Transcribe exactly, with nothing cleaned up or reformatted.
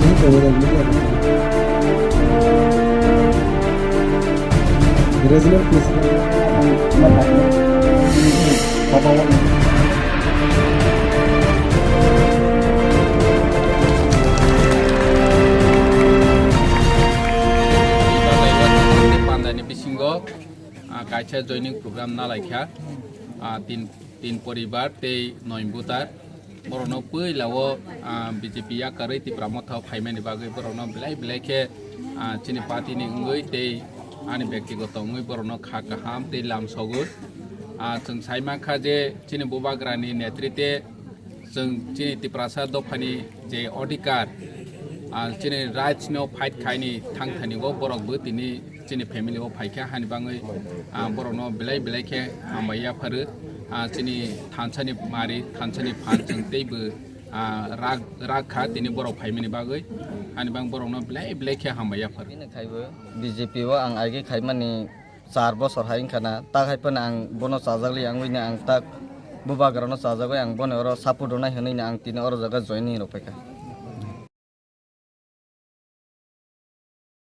Regional President, Pandani bisingo, ah, kaisa joining program nalaikha, ah, tin, tin poribar tei noi butar. Borokno puila o, ah, B J P yakarwi Tipra Motha o phaimani bagwi borokno belai belai khe, ah, chini party ni wngwi tei ani bektigoto wngwi borokno kha kaham tei lam sogwi. Ah, chwng sai mankha je chini bubagrani netrite chwng chini Tiprasa dophani je odhikar, ah, chini rights no fight khaini thangthani o borok bo tini chini family o phaikha hani bangwi, ah, borokno belai belai khe hambai yapharu. Ah, chini thansani mari, thansani phan chwng teibo, ah, rak, rak kha tini borok phaimani bagwi. Hani bang borokno belai belai khe hambai yapharu. Bini khaibo B J P o ang aigwi khaimani char bosor hai wngkha na, tak hai phano ang bono chajakli ang wngwi ang tak bubagrano chajagwi ang boni oro support rwnai hwnwi ang tini oro jaga joining rok paikha.